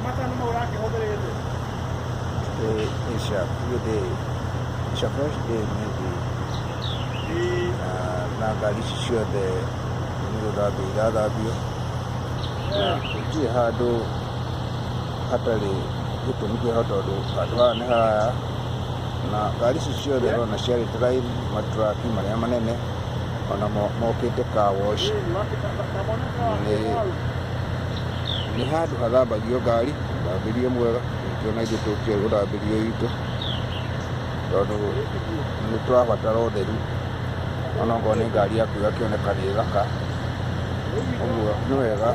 Today is a good day. It's a fresh day maybe. Na ngari ici ciothe nĩ gũthambio irathambio na gũtirĩ handũ hatarĩ gĩtũmi kĩho tondũ handũ haha nĩ haraya na ngari ici ciothe ũrona ciarĩte raini, maturaki marĩa manene onamo mokĩte car wash. Nĩ handũ hathambagio ngari, mũthambĩrie mwega, nĩkĩo ona ithuĩ tũkire gũthambĩrio itũ tondũ nĩ tũrabatara ũtheru ona okorwo nĩ ngari yaku ĩgakĩoneka nĩ thaka. Ũguo nĩ wega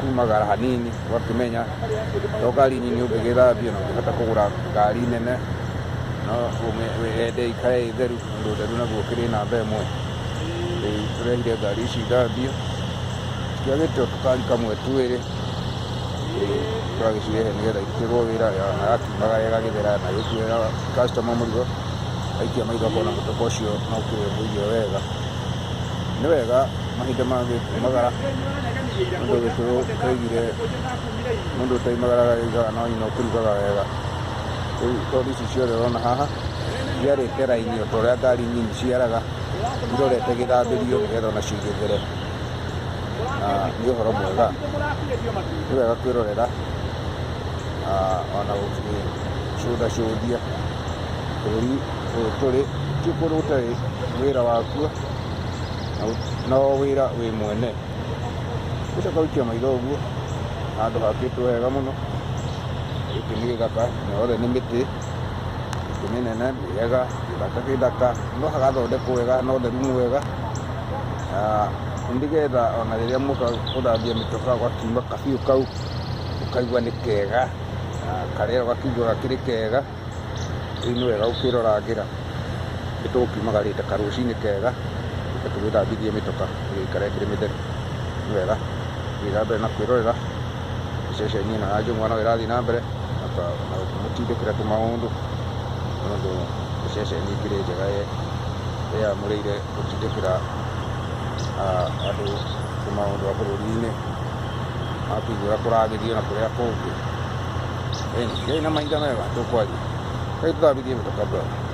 kumagara hanini ũgakĩmenya to ngari nini ũngĩgĩthambia na ũngĩhota kũgũra ngari nene no wende ĩikare ĩ theru tondũ ũtheru naguo ũkĩrĩ namba ĩmwe. Rĩu tũrehire ngari ici ithambio, citiagĩte o tũkari kamwe twĩrĩ, tũragĩcirehe nĩgetha irutĩrwo wĩra na yakiumagara ĩgagĩthera na ĩgĩkuĩra customer mũrigo, aikia maitho akona mũtoka ũcio no ũkĩrĩ mũige wega. Nĩ wega mahinda mangĩ kumagara mũndũ Gĩkũyũ oigire mũndũ ũtoimagaraga oigaga no nyina ũkĩrugaga wega. Rĩu tondũ ici ciothe ũrona haha ciarĩte raini o ta ũrĩa ngari nini ciaraga irorete gĩthambĩrio nĩgetha onacio igĩthere. Na nĩ ũhoro mwega, nĩ wega kwĩrorera ona gũgĩcũthacũthia bũrũri ũyũ tũrĩ ti kũndũ gũtarĩ wĩra wakuo no wĩra wĩ mwene. Ũcoka ũikie maitho ũguo handũ hakĩtwo wega mũno, gĩkĩ nĩ gĩthaka na yothe nĩ mĩtĩ, mĩtĩ mĩnene mĩega, gĩthaka gĩthaka, no hagathondekwo wega na ũtheru mwega, nĩgetha ona rĩrĩa mwoka gũthambia mĩtokaa ũgakiuma kabiũ kau ũkaigua nĩ kega, na karĩera ũgakĩigua gakĩrĩ kega. Rĩu nĩ wega gũkĩrorangĩra nĩ tũgũkiumagarĩte karũcinĩ kega tũke tũgĩthambithie mĩtoka ĩgĩikare ĩkĩrĩ mĩtheru. Nĩ wega gũthiĩ na mbere na kwĩrorera ceceni ĩno ya Njũng'wa no ĩrathiĩ na mbere na gũkĩmũtindĩkĩra tũmaũndũ nĩ ũndũ nĩ ceceni ĩkĩrĩ njega ĩyamũrĩire gũtindĩkĩra andũ tũmaũndũ a bũrũri-inĩ magakĩigua ũrĩa kũragĩthiĩ na kũrĩa kũngĩ. Ĩni, gĩai na mahinda mega tũkwaria. Reke tũthambithie mĩtoka brother.